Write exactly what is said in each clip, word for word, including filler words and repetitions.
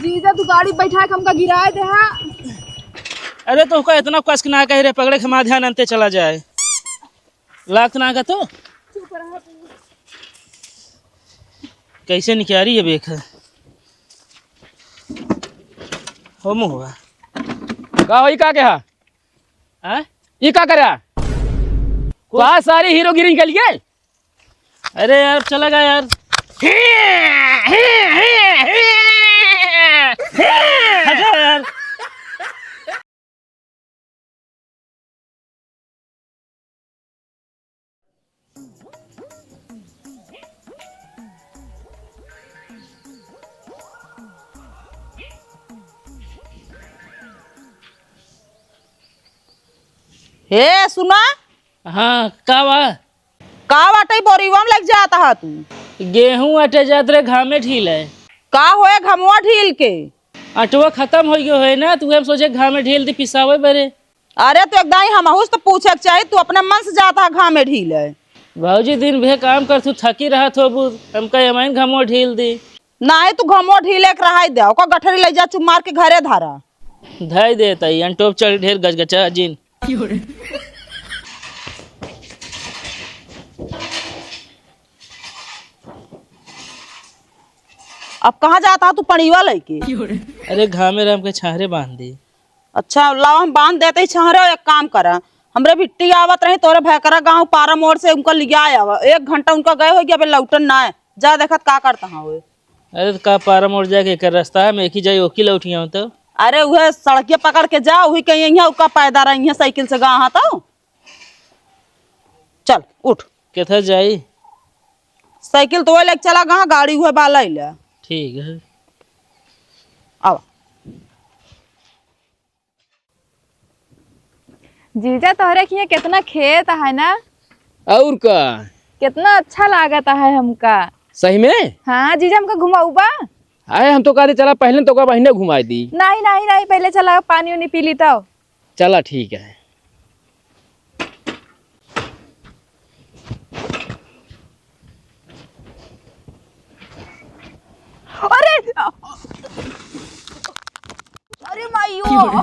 जीजा, तू गाड़ी बैठा के हमका गिराए दे, हाँ? अरे, तो ओका इतना कस के ना कहे रे, पकड़े के हमार ध्यान अंते चला जाए। लागत ना का तो? चुप रहा तू। कैसे निकाली है बेख? हो मुँहवा। का होई, का के हा? हाँ? ई का करा? कुछ का सारी हीरोगिरी निकल गए? अरे यार, चला गया यार। हटो यार। हे, सुना। हाँ, का बा? का बाटे बोरियवा में लग जात हा तू? गेहूं अटे जात रहे, घामे ढील है। का होए घमवा ढील के? अटवा खतम होइ गयो है ना, तू हम सोचे घामे ढील दी पिसावे बरे। अरे, तू एकदम ही हमहू से तो पूछे के चाही, तू अपने मन से जात हा घामे ढील है। भौजी, दिन भे काम कर, तू थकी रहत होबू, हमका एमाइन घमवा ढील दी। नाही, तू घमवा ढीले के रहाई दे, ओका गठरी ले जा, चुप मार के घरे धरा। धई देत हई, अंटोप चढ़ ढेर गजगचा जिन। अब कहाँ जात हा तू पड़ीवा लइके? अरे, घामे राम के छाहरे बांध दी। अच्छा, लाओ, हम बांध देत ही छाहरे। एक काम करा, हमरे भिट्टी आवत रही तोरे भैकरा गाँव पारा मोड़ से, उनका लिया आवा। एक घंटा उनका गए होइगे, अबे लौटन ना है। जा देखत का करत हा ओए। अरे, तो का पारा मोड़ जाके एकर रास्ता है, हम एक ही जाई ओकी लौटिया तो। अरे, उहे सड़किया पकड़ के जा, उही कहीं यहाँ उका पैदा रही है साइकिल से गा हा तो। चल, उठ। केथा जाई? साइकिल तो ओए लेके चला गा, गाड़ी उहे बाला ले। ठीक है। आवा। जीजा, तोहरे खिया केतना खेत है ना? और का? केतना अच्छा लागत है हमका। सही में? हाँ जीजा, हमका घुमाउबा? अरे, हम तो कहते चला पहले तो का बहिने घुमाई दी। नहीं, नहीं, नहीं, पहले चला पानी उनी पी ली तब। चला ठीक है। अरे, अरे माइयो।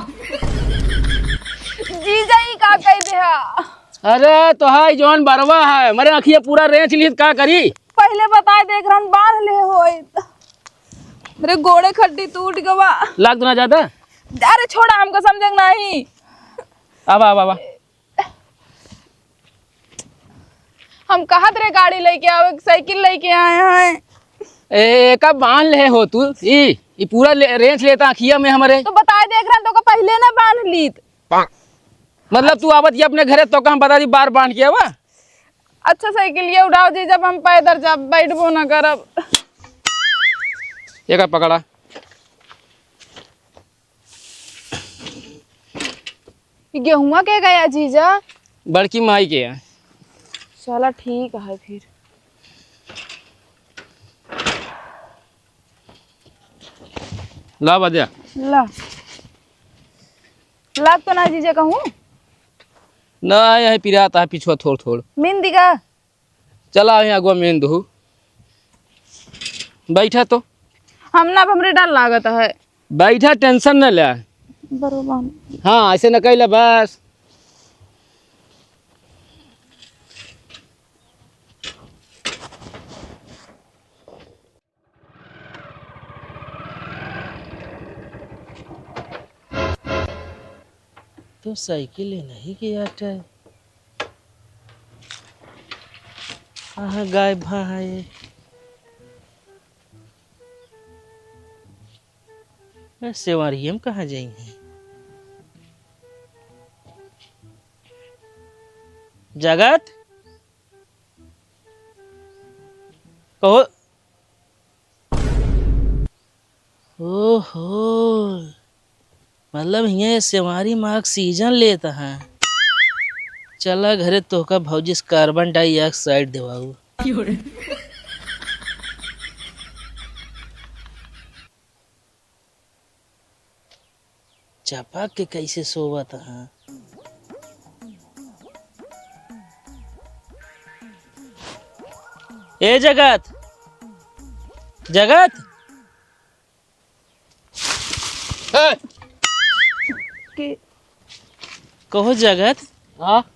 जीजा, ई का कह दे हा? अरे, तोहाई जौन बरवा है, मरे अखिया पूरा रेंच ली, का करी? पहले बताए देख रहन, बांध ले होइत। मेरे गोड़े खड्डी टूट गवा। लाग तो ना ज्यादा? अरे छोड़ा, हमको समझे नहीं। आवा, आवा, आवा। हम कहत रहे गाड़ी लेके आवे, साइकिल लेके आए हैं। ए, का बांध ले हो तू? ई, ई पूरा ले, रेंच लेता अखिया में हमरे। तो बताए देख रहन, तो का पहले ना बांध लीत। मतलब तू आवत ये अपने घरे तो का हम बता दी बार बांध के आवा? अच्छा, साइकिलिया उठाओ जी, जब हम पैदल जब बैठबो ना करब। ये का पकड़ा? ई गेहुआ के गया जीजा? बड़की माई के है। चला ठीक है फिर। ला बजा। ला। लाग तो ना जीजा कहूँ? ना, यही पिरात है पिछुआ थोड़ थोड़। मिन दिगा? चला, यहाँ अगुआ मेन दहू। बैठा तो। हम ना, अब हमरे डर लागत है। बैठा, tension न ले। बरोबर। हाँ, ऐसे न कैला बस। तो साइकिल ही नहीं कि आटे। कहाँ गायब भा है ये? ए, सेवारिये में कहाँ जाइहीं? जगत? कहो। ओहो, मतलब हियाँ सेवारी में oxygen लेत हैं। चला घरे तोहका भौजी से carbon dioxide देवाऊ। चपक के कैसे सोवत ह? ए जगत, जगत, ए! के? कहो जगत, हाँ?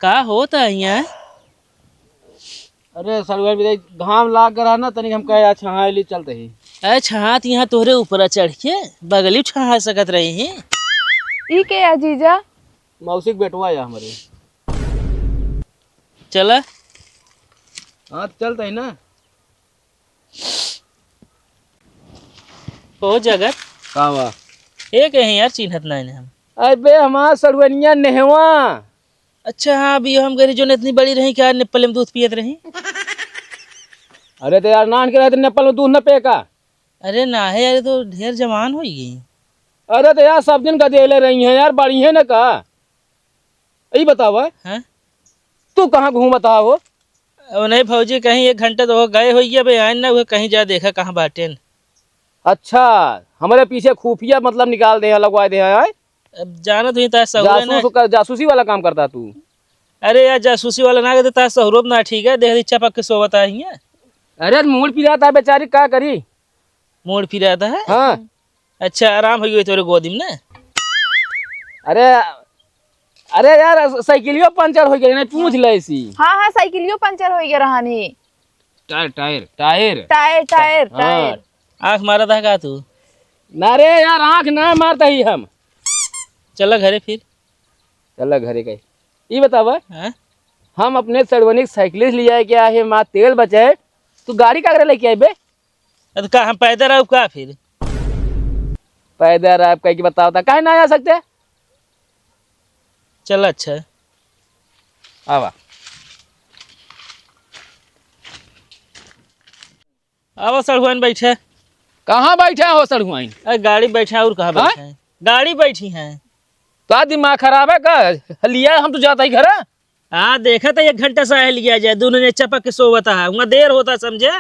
का होत है यहाँ? अरे सड़ुआ भी देख, घाम लाग रहा ना, तनिक हम कहे, "अच्छा, हाँ, ले चलते ही।" अच्छा, हाँ, तो यहाँ तोहरे ऊपर चढ़ के बगली छहा सकत रही हैं। ई के या जीजा? मौसी के बेटवा या हमरे। चला। हाँ, तो चलते ही ना। ओ जगत। का बा? ए कहीं यार, चिन्हत नाहीं हम। अबे हमार सड़ुअनिया नेहवा। अच्छा, हाँ, अभी हम गरी जोन इतनी बड़ी रही, क्या निप्पल में दूध पियत रही? अरे तो यार, नान के रहते निप्पल में दूध न पे का? अरे ना है यार, ये तो ढेर जवान होई गई। अरे तो यार, सब दिन गदेले रही हैं यार, बड़ी है ना का? यही बतावा। हाँ? तू कहाँ घूमत हा हो? अब नहीं भौजी, कहीं एक घंटा तो हो गए होइए, अबे आइन ना हुए, कहीं जा देखा कहाँ बाटेन। अच्छा, हमरे पीछे खुफिया मतलब निकाल दे है, लगवा दे है, आय? अब जानत हुई तार सहुरे ना। जासूस का, जासूसी वाला काम करता तू। अरे यार, जासूसी वाला ना करते, तार सहुरो ना ठीक है, देख दी चपक के सोवत आई है। अरे मूड़ पिरात है बेचारी, का करी? मूड़ पिरात है? हाँ। अच्छा, आराम हो गई तोरे गोदी में ना? अरे, अरे यार, साइकिलियो पंचर हो गई ना, पूछ ले इसी। हाँ, हाँ, साइकिलियो पंचर हो गया रहानी। टायर, टायर, टायर। टायर, टायर, हाँ। टायर। आँख मारा था का तू? ना रे यार, आँख ना मारता ही हम। चला घरे फिर। चला घरे का। ई बतावा, हाँ? हम अपने सड़वनी के साइकिल से ले जाए के आहे, माँ तेल बचाए, तू गाड़ी का करे लेके आए बे? अरे तो का हम पैदल आउब का फिर? पैदल आउब कह के बताओ ता, काहे ना आ सकते? चल अच्छा। आवा। आवा सड़हुआइन बैठे। कहाँ बैठे हो सड़हुआइन? अरे गाड़ी बैठे और कहाँ हाँ? बैठे हैं? गाड़ी बैठी हैं। का दिमाग खराब है का? लिया हम तो जाता ही घर। हाँ, देखा था एक घंटा से है लिया जाए, दोनों ने चपक के सोवत है, वहाँ देर होता समझे।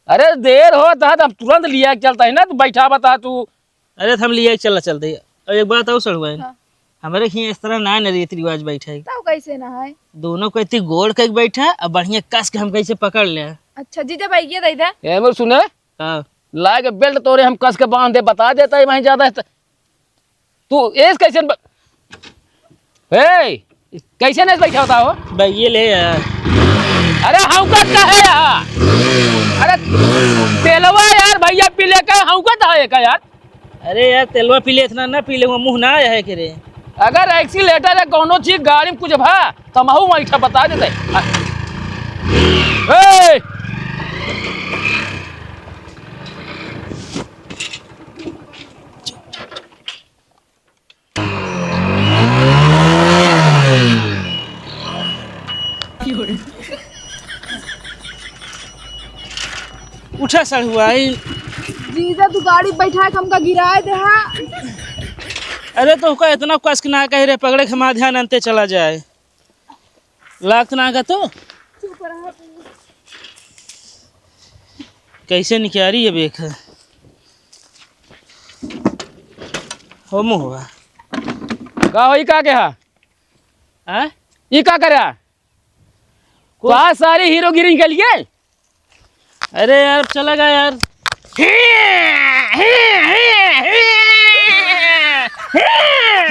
अरे देर होता है तो हम तुरंत लिया के चलता है ना, तू बैठा बता तू। अरे तो हम लिया के चला चलते ही। और एक बात और सड़ुआ है, हाँ। हमारे यहाँ इस तरह ना न रीति रिवाज बैठे है। तो कैसे ना है? दोनों को इतनी गोड़ के बैठा, अब बढ़िया कस के हम कैसे पकड़ ले। अच्छा जीजा भाई ये दे दे। ए मोर सुने, हाँ। लाए के बेल्ट तोरे हम कस के बांध दे, बता देता है वहीं ज्यादा है तो। तू एस कैसे न ब-, ए, कैसे नहीं बैठा होता हो? भाई ये ले यार। अरे हौकत का है यार? अरे तेलवा यार भैया पी ले का हौकत है का यार? अरे यार तेलवा पी ले, इतना ना पी ले, वो मुँह ना आया है के रे। अगर एक्सीलेटर है कोनो चीज गाड़ी में कुछ भा, तो महू वहीं ठा बता देते। ए! उठा सड़हुआइन। जीजा, तू गाड़ी बैठा के हमका गिराए दे हा। अरे, तो ओका इतना कस के ना कहे रे, पकड़े के हमार ध्यान अंते चला जाए। लागत ना का तो? चुप रहा तू। कैसे निकारी है बेख? हो मुँहवा। का हो, ई का के हा? हाँ? ई का करे हा? कुछ तो आज सारी हीरोगिरी निकल गई। अरे यार, चला गया यार।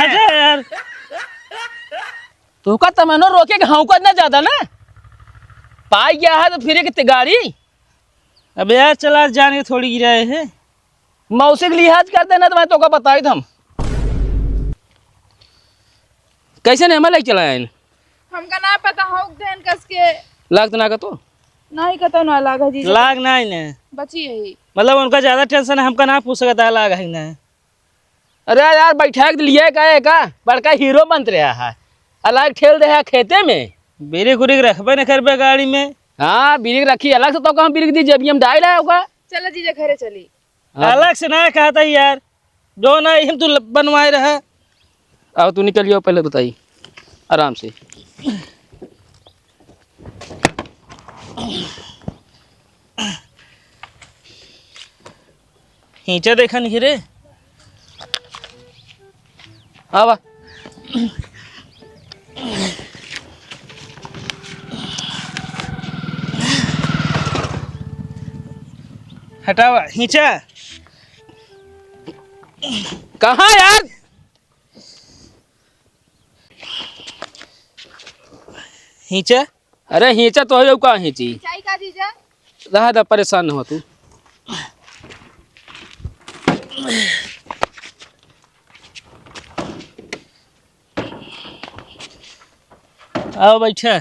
हटा यार। तोहका तमन्ना रोके के हौकत ना ज्यादा ना। पाई गया है तो फिर एक गाड़ी। अबे यार, चला, जान के थोड़ी गिराए है। मौसी के लिहाज कर देना तो मैं तोका बताई हम। कैसे ने हमें लेके चला आइन? हमका ना पता, हौक देन कस के। लाग तो ना का तो? नहीं, कतो ना लाग है जीजा। लाग ना ही ने। बची यही। मतलब उनका ज्यादा टेंशन है, हमका ना पूछ सकता है, लाग है कि नहीं। अरे यार, बैठा के लिए का है का? बड़का हीरो बनत रहा है। अलग ठेल दे है खेते में। ब्रेक उरेक रखबे न करबे गाड़ी में। हाँ, ब्रेक रखी अलग से, तो कहाँ ब्रेक दी, जेबिया में डाल आया होगा। चलो जीजा, घरे चली। हाँ। अलग से ना कहता ही यार, जो ना हम तू ल-, बनवाए रहा। आओ, तू निकल जाओ, पहले बताई आराम से। हींचा देखा नहीं रे। आवा। हटावा, हींचा। कहाँ यार? हींचे? अरे हींचा तो है, का हींची? चाय का जीजा? रहा दा, परेशान न हो तू। आओ बैठा।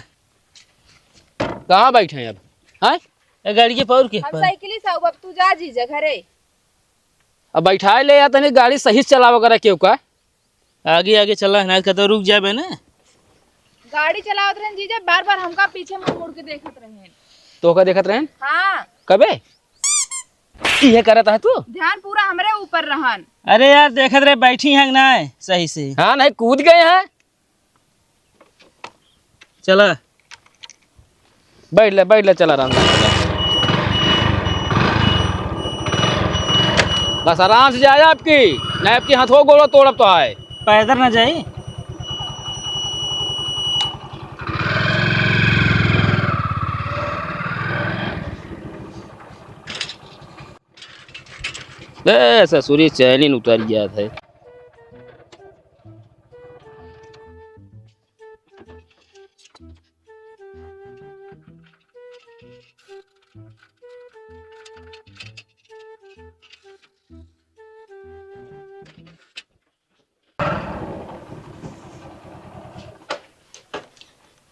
कहाँ बैठे हैं अब? हाँ? ए, गाड़ी के पौर के हम पर। साइकिल से आऊ, अब तू जा जीजा घरे। अब बैठाए ले या तनी, गाड़ी सही से चलावा करा केहू का। आगे आगे चला, ना कतो रुक जाबे ना। गाड़ी चलावत रहन जीजा, बार बार हमका पीछे मुड़ मुड़ के देखत रहन। तोहका देखत रहन? हाँ। कबे? इहे करत है तू? ध्यान पूरा हमरे ऊपर रहन। अरे यार, देखत रहे बैठी हैं कि ना सही से। हाँ, नहीं कूद गए हैं। चला। बैठ ले, बैठ ले, चला आराम से। बस आराम से जाए आपकी, नहीं आपकी हाथों गोड़ो तोड़ब तो आए। पैदल ना जाई। ए, ससुरी चैनिन उतर गया था।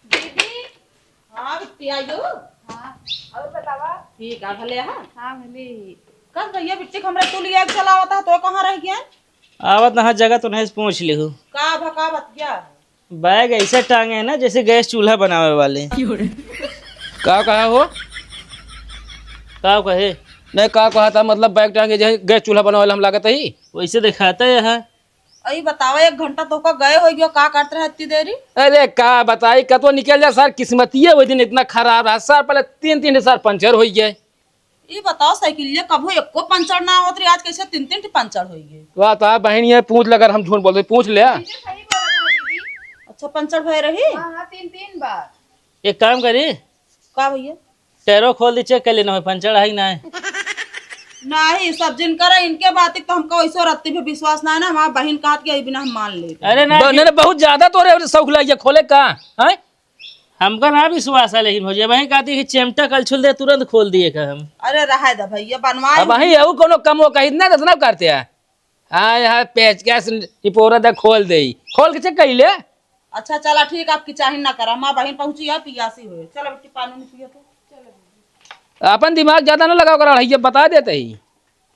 दीदी। हाँ बिटिया, आयो। हाँ, और बतावा? ठीक है, भले है। हाँ, भले ही। कस भैया बिट्टी के हमरा तू लिया के चलावत है, तो कहाँ रह गया? आवत ना, जगह तो नहीं पहुँच ली हूँ। का भा, का बतिया? बैग ऐसे टांगे हैं ना, जैसे गैस चूल्हा बनावे वाले। का कहा हो? का कहे? नहीं, का कहा था, मतलब बैग टांगे जैसे गैस चूल्हा बनावे वाला हम लागत ही? वैसे दिखाता है यहाँ। अई बतावा, एक घंटा तोहका गए होइ गयो, का करत रहे इतनी देरी? अरे का बताई, कतो निकल जा सर, किस्मतिये वही दिन इतना खराब रहा सर, पहले तीन तीन सर पंचर होइ गए। ई बताओ, साइकिलिया कभो एको पंचर ना होत रही, आज कैसे तीन तीन ठी पंचर होइ गए? वाह, तो बहन ये पूछ ले, अगर हम झूठ बोलते, पूछ ले। दीदी सही बोलत है दीदी। अच्छा, पंचर भय रही? हाँ, हाँ, तीन तीन बार। एक काम करी, का भैया? टायरो खोल दी, चेक कर लेना, पंचर है कि ना है। नहीं, सब जिन करे इनके बात, तो हमका वैसे रत्ती पे विश्वास ना है ना, हमारा बहिन कहत के बिना हम मान ले। अरे ना ब-, जी। नहीं, नहीं, बहुत ज्यादा तोरे शौक लाग गया खोले का, हैं? हमका ना विश्वास है, लेकिन भौजी, वही कहती कि चिमटा कलछुल दे, तुरंत खोल दिए का हम। अरे रहे दा भैया, बनवाए अब वही है, वो कोनो कम वो कही ना, इतना करते हैं। हाँ, यहाँ पेचकस टिपोरा दे, खोल दे, खोल के चेक कर ले। अच्छा चला ठीक, आपकी चाही ना करा, माँ बहिन पहुँची है, पियासी हुए। चलो बेटी, पानी नहीं पिए तो। अपन दिमाग ज्यादा ना लगाओ करा, ये बता देते ही।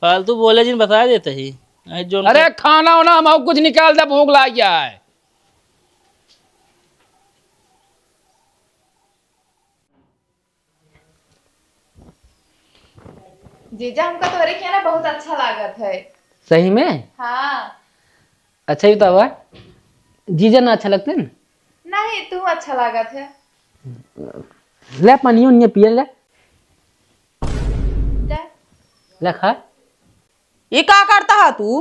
फालतू बोले जिन, बता देते ही। अरे जो अरे खाना वाना हम कुछ निकाल दे, भूख लाग गया है। जीजा, हमका तोहरे खियाना बहुत अच्छा लागत है। सही में? हाँ। अच्छा, ये बतावा, जीजा ना अच्छा लगते न? नहीं, तू अच्छा लागत है। ले, पानी उनिया पिए ले। ले। ले, खा। ये का करता है तू?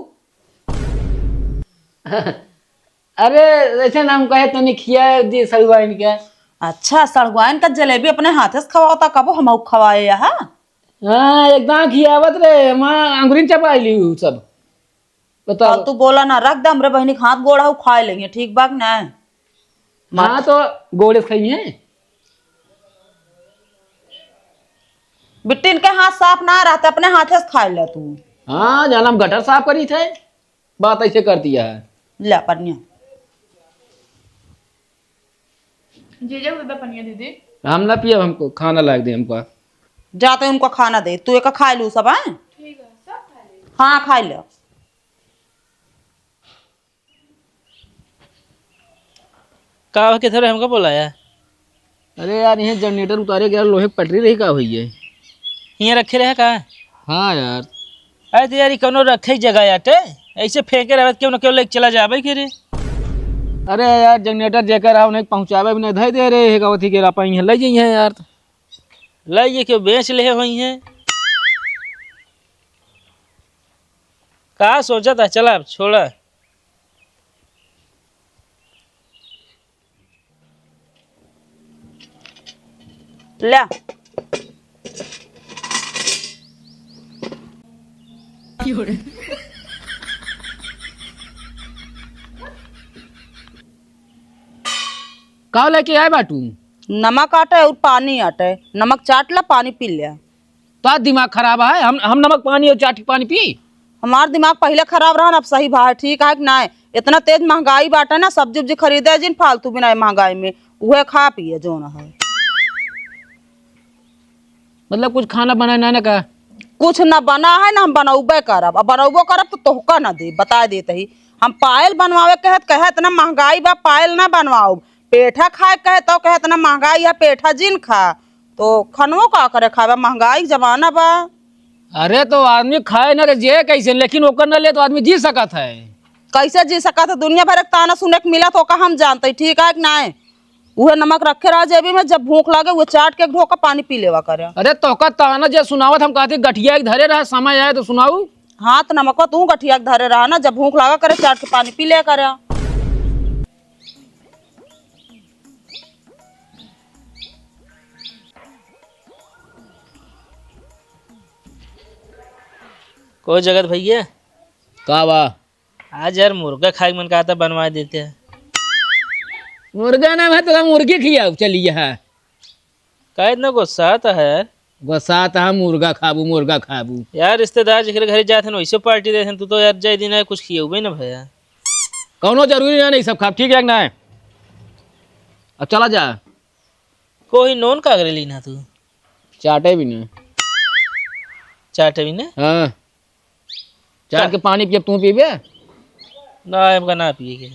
अरे, ऐसे नाम कहे तनी खिया दी सड़ुआइन के। अच्छा, सड़ुआइन का जलेबी अपने हाथे से खवाता, कबो हमहू खवाए यहाँ? हाँ, एकदम खियावत रे, माँ अंगुरिन चबाई ली उ सब। बताओ। फालतू बोला ना, रख दे, हमरे बहिनी के हाथ गोड़ हऊ, खाए लेंगे, ठीक बा कि ना? हाँ, तो गोड़े से खाई है। बिट्टिन के हाथ साफ ना रहते, अपने हाथे से खाए ले तू। हाँ, जाना हम गटर साफ करी थे, बात ऐसे कर दिया है। ले, पनिया। जीजा, वो दे पनिया दीदी। हम ना पियब, हमको खाना लाग दे हमको। जाते उनको खाना दे, तू एक खा लू सब, हैं? ठीक है, सब खा ले। हाँ, खा ले। का हो, किधर हमको बुलाया? अरे यार, यहाँ जनरेटर उतारे गया, लोहे की पटरी रही का हुई है? यहाँ रखे रहे का? हाँ यार। अरे तो यार, ई कौनो रखे की जगह आटे, ऐसे फेंके रहत, केहू न केहू लेके चला जाबे के रे। अरे यार, जनरेटर जेकर आओ नहीं पहुँचावे भी नहीं, धई दे रे, हेगा वथी के लापा यहाँ ले जाइए यार। ले ये केहू बेच ले होई है। का सोचत है, चला अब छोड़ा। ल्या। का लेके आए बाटू? नमक आटे और पानी आटे। नमक चाट ला, पानी पी ले। तो आज दिमाग खराब है, हम हम नमक पानी और चाट के पानी पी? हमार दिमाग पहिले खराब रहा, अब सही भा है, ठीक है कि नाय? इतना तेज महंगाई बाटे ना, सब्जी उब्जी खरीदे जिन फालतू बिना महंगाई में, उहे खा पिए जोन है। मतलब कुछ खाना बनाए ना, ना का? कुछ ना बना है ना हम बनौबे करब, अब बनौबो करब तो तोहका ना दे, बता देत ही। हम पायल बनवावे कहे त कहे इतना महंगाई बा, पायल ना बनवाओ। पेठा खाए कहे तो कहे इतना महंगाई है, पेठा जिन खा। तो खनवो का करे खाबा, महंगाई के जमाना बा। अरे तो आदमी खाए ना तो जिए कैसे, लेकिन ओकर ना ले तो आदमी जी सकत है। कैसे जी सकत है? दुनिया भर के ताना सुने के मिला तो ओका हम जानते, ठीक है कि नाय? उहे नमक रखे रहा जेबी में, जब भूख लागे उहे चाट के एक ढोका पानी पी लेवा करे। अरे तोहका ताना जे सुनावत हम कहती गठिया के धरे रहा, समय आए तो सुनाऊ। हाँ तो नमकवा तू गठिया के धरे रहा ना, जब भूख लागा करे चाट के पानी पी ले करे। कोई जगत भैया। का बा? आज यार मुर्गा खाए के मन कहा था, बनवा देते हैं। मुर्गा ना है तो मुर्गी खियाऊ चलिए है। का इतना गुस्सा आता है यार? गुस्सा आता है, मुर्गा खाबू, मुर्गा खाबू। यार रिश्तेदार जेकरे घरे जात हन वैसे पार्टी देत हन, तू तो यार जाए दिन है कुछ खियौबे ना भैया। कौनो जरूरी ना नहीं सब खाब, ठीक है कि ना? अब चला जा। कोई नोन का करे लीना तू? चाटे भी ना। चाटे भी ना? हाँ। चाट का? के पानी पिए, तू पीबे? ना, हमका ना पिए के।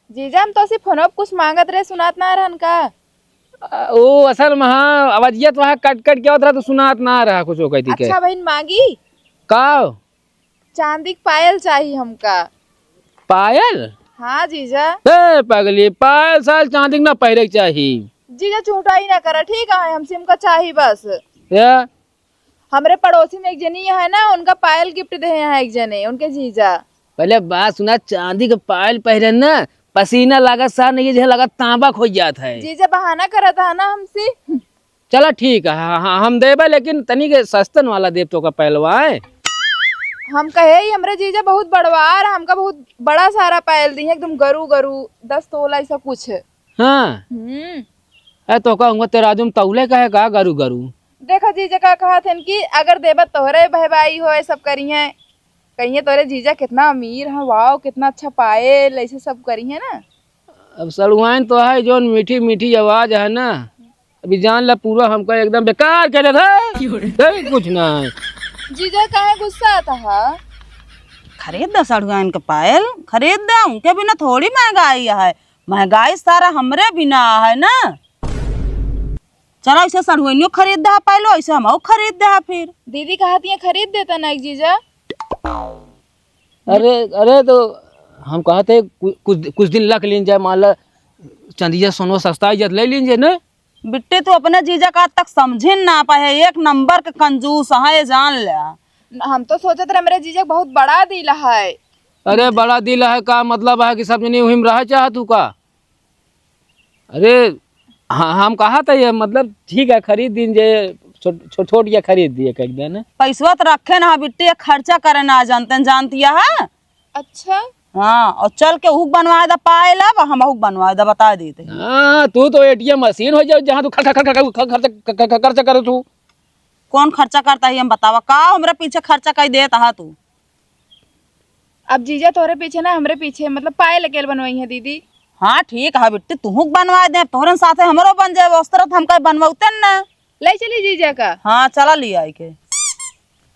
जीजा, हम तोसे फोनवा पे कुछ मांगत रहे, सुनात ना रहन का? आ, ओ, असल में हाँ, आवाजिया तो वहाँ कट कट के आवत रहा, तो सुनात ना रहा कुछ, वो कहती के। अच्छा बहिन, मांगी? का? चांदी के पायल चाही हमका। पायल? हाँ जीजा। ए पगली, पायल साल चांदी के ना पहिरे के चाही। जीजा, चूटाई ना करा, ठीक है, हमसे हमका चाही बस। या? हमरे पड़ोसी में एक जनी है ना, उनका पायल गिफ्ट दे हैं एक जने, उनके जीजा। पहले बात सुना, चांदी के पायल पहिरे ना, पसीना लागत सा नहीं, जैसे लागत तांबा खोई जात है। जीजा बहाना करत है ना हमसे। चला ठीक है, हाँ, हाँ, हम देबे, लेकिन तनी के सस्तन वाला देब तो का पहलवान। हम कहे ही हमरे जीजा बहुत बड़वार, हमका बहुत बड़ा सारा पायल दी है, एकदम गरू गरू, दस तोला ऐसा कुछ। हाँ। हम्म। ए, तो का हुआ तेरा आदमी तौले कहे का गरू गरू? देखा जीजा का कहा थे कि अगर देबा तोहरे बहबाई हो, ये सब करी हैं, कहिए तोरे जीजा कितना अमीर हैं, वाओ, कितना अच्छा पायल, ऐसे सब करी हैं ना। अब सड़ुआइन तो है, जौन मीठी मीठी आवाज है ना, अभी जान ला पूरा हमका एकदम बेकार कर देत है। क्यों रे? नहीं, कुछ ना है। जीजा काहे गुस्सा आता है? खरीद दे सड़ुआइन के पायल, खरीद दे, उनके बिना थोड़ी महंगाई है, महंगाई सारा हमरे बिना है ना। चला ऐसे सड़ुआइनियो खरीद दे पायलो, ऐसे हमहू खरीद दे फिर। दीदी कहत ये खरीद देता ना एक जीजा। अरे, अरे तो हम कहते कु-, कुछ, कुछ दिन लख लीन जाए, मान ला चंदिया सोनो सस्ता हो जात, ले लीन जाए ना। बिट्टी, तू अपने जीजा का आज तक समझिन ना पाए, एक नंबर के कंजूस है, जान ले। हम तो सोचत रहे मेरे जीजा के बहुत बड़ा दिल है। अरे बड़ा दिल है का मतलब है कि सब जनी वही में रह चाहत हूँ का? अरे हाँ, हम कहा था ये मतलब ठीक है, खरीद दीन जे छो-, छो-, छोट या खरीद दिए कह देना। पैसवा तो रखे ना बिट्टी, खर्चा करे ना जानते, जानती है। अच्छा। हाँ, और चल के हुक बनवा दे पायल, अब हम हुक बनवा दे, बता देते हैं। हाँ, तू तो एटीएम मशीन हो जाओ, जहाँ तू खर्चा, खर्चा, खर्चा, खर्चा, खर्चा, खर्चा करो तू। कौन खर्चा करता है, हम बतावा, का हमरे पीछे खर्चा कर देता है तू? अब जीजा तोहरे पीछे ना, हमरे पीछे, मतलब पायल अकेल बनवाई है दीदी। हाँ, ठीक है बिट्टी, तू हुक बनवा दे, तोहरे साथे हमरो बन जाए, उस तरह तो हम कहीं बनवाते ना। ले चली जीजा का। हाँ, चला लिया आई के।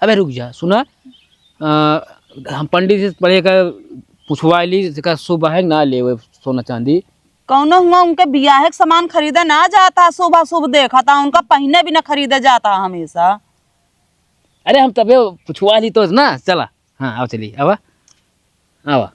अबे रुक जा, सुना, अ, हम पंडित जी से पहले का पूछवा ली, जेका शुभ है ना लेवे सोना चांदी। कौनो हुआ उनके बियाहे के सामान खरीदे ना जाता, शुभ अशुभ देखा था, उनका पहिने भी ना खरीदे जाता हमेशा। अरे हम तबे पूछवा ली तो ना, चला। हाँ, आओ चली, आवा, आवा।